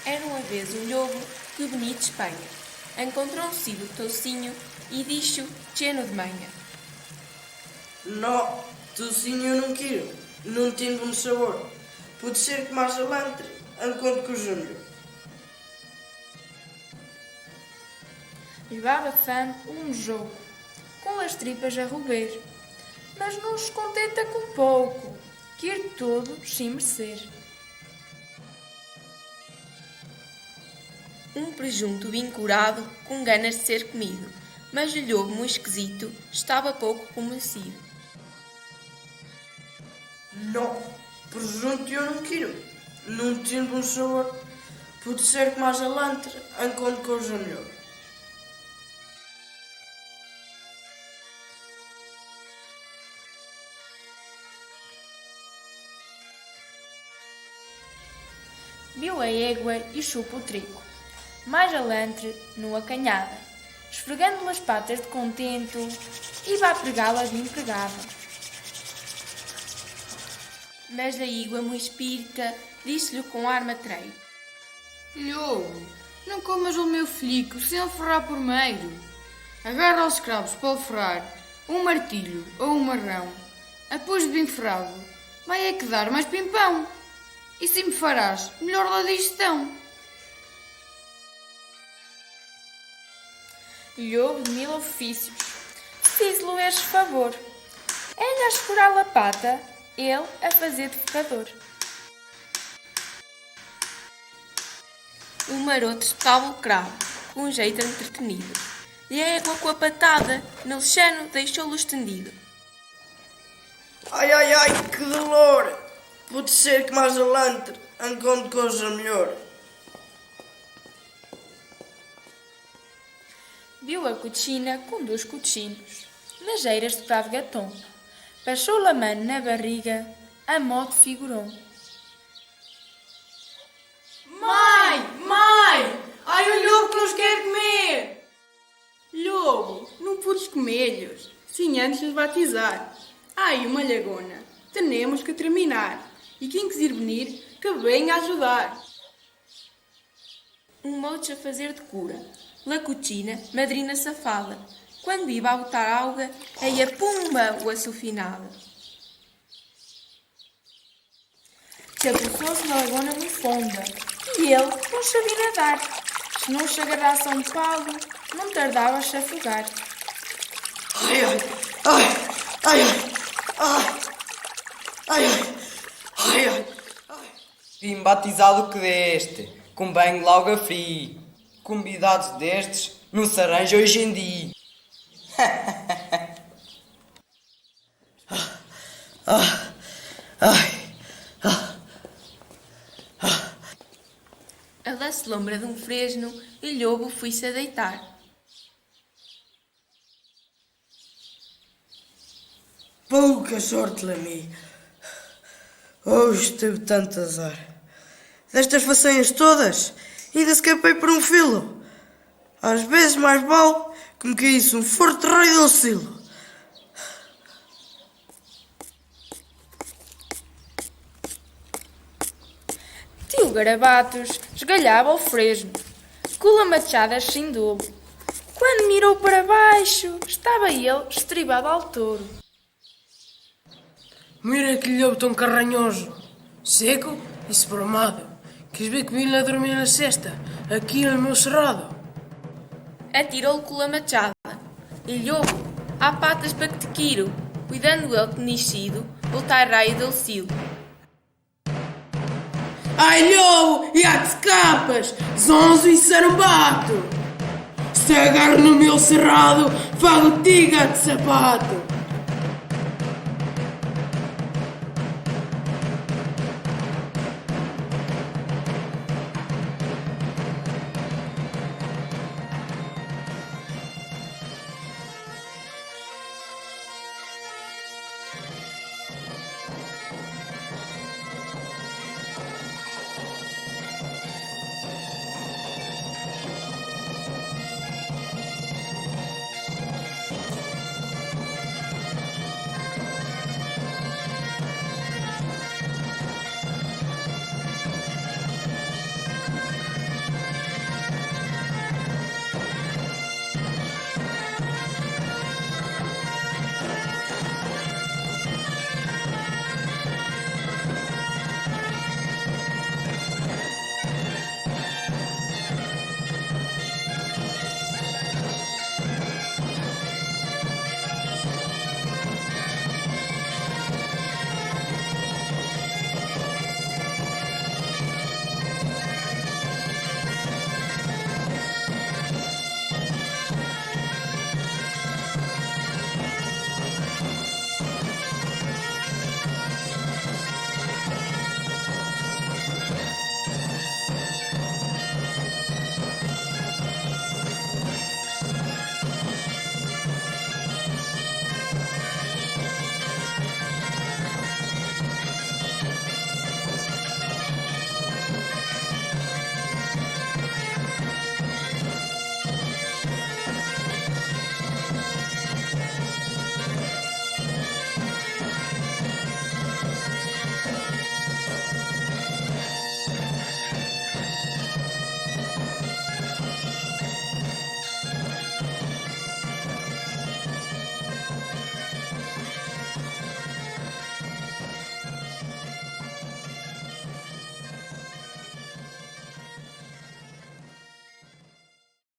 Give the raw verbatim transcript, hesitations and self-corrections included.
Era uma vez um lobo que vinha de Espanha. Encontrou um silo tocinho e disse, cheio de manha: "Não, tocinho eu não quero, não tem bom sabor. Pode ser que mais alantre encontre coisa melhor." Levava fame um jogo, com as tripas a roer, mas não se contenta com pouco, quer tudo sem merecer. Um presunto bem curado, com ganas de ser comido, mas o lobo, muito esquisito, estava pouco convencido. "Não, presunto eu não quero, não tem bom sabor. Pode ser que mais alantre encontre coisa melhor." Viu a égua e chupa o trigo, mais alantre numa canhada, esfregando-lhe as patas de contento, e vai pregá-la de empregada. Mas a égua, muito espírita, disse-lhe com ar matreiro: "Lobo, não comas o meu filico sem o ferrar primeiro. Agarra aos cravos para o ferrar um martilho ou um marrão. Depois de bem ferrado, vai é que dar mais pimpão. E se me farás melhor da digestão." Lobo de mil ofícios, fiz-lhe este favor. Ela a escorar-lhe a pata, ele a fazer de ferrador. O maroto estava o cravo, com um jeito entretenido. E a égua com a patada, no chão deixou-lo estendido. "Ai, ai, ai, que dolor! Pode ser que mais alantre encontre coisa melhor." Viu a cochina com dois cochinos, mas eras de prado gatão. Passou-lhe a mão na barriga, a modo figurão. "Mãe, mãe, ai o lobo que nos quer comer!" "Lobo, não podes comer-lhos sem antes lhes batizar. Ai, uma lagona, temos que terminar. E quem quiser venir, que venha ajudar." Um mocho a fazer de cura, la cochina, madrina safada, quando ia a botar auga, aí a pumba, o açufinada. Chapuçou-se na lagona muito funda, e ele não sabia nadar. Se não se agarrasse a um palo, não tardava a se afogar. "Ai, ai, ai, ai, ai, ai, ai, ai, ai, ai, ai, ai, ai." Bem batizado que deste, com banho logo a frio. Convidados destes não se arranja hoje em dia. Ah, ai, ah, ah. Ela se lembra de um fresno e lobo foi-se a deitar. Pouca sorte la mim. Hoje tive tanto azar. Destas façanhas todas, ainda escapei por um filo. Às vezes mais vale que me caísse um forte raio do céu. Tio Garabatos esgalhava o fresno, com a machada sem dolo. Quando mirou para baixo, estava ele estribado ao touro. Mira que lobo tão carranhoso, seco e espromado. Queres ver que vem lá dormir na sesta, aqui no meu cerrado? Atirou-lhe com a machada. E lobo, há patas para que te quiro, cuidando ele que nascido, voltar raio do céu. Ai, lobo, e há de escapas, zonzo e sarambato. Se agarro no meu cerrado, fago tiga de sapato.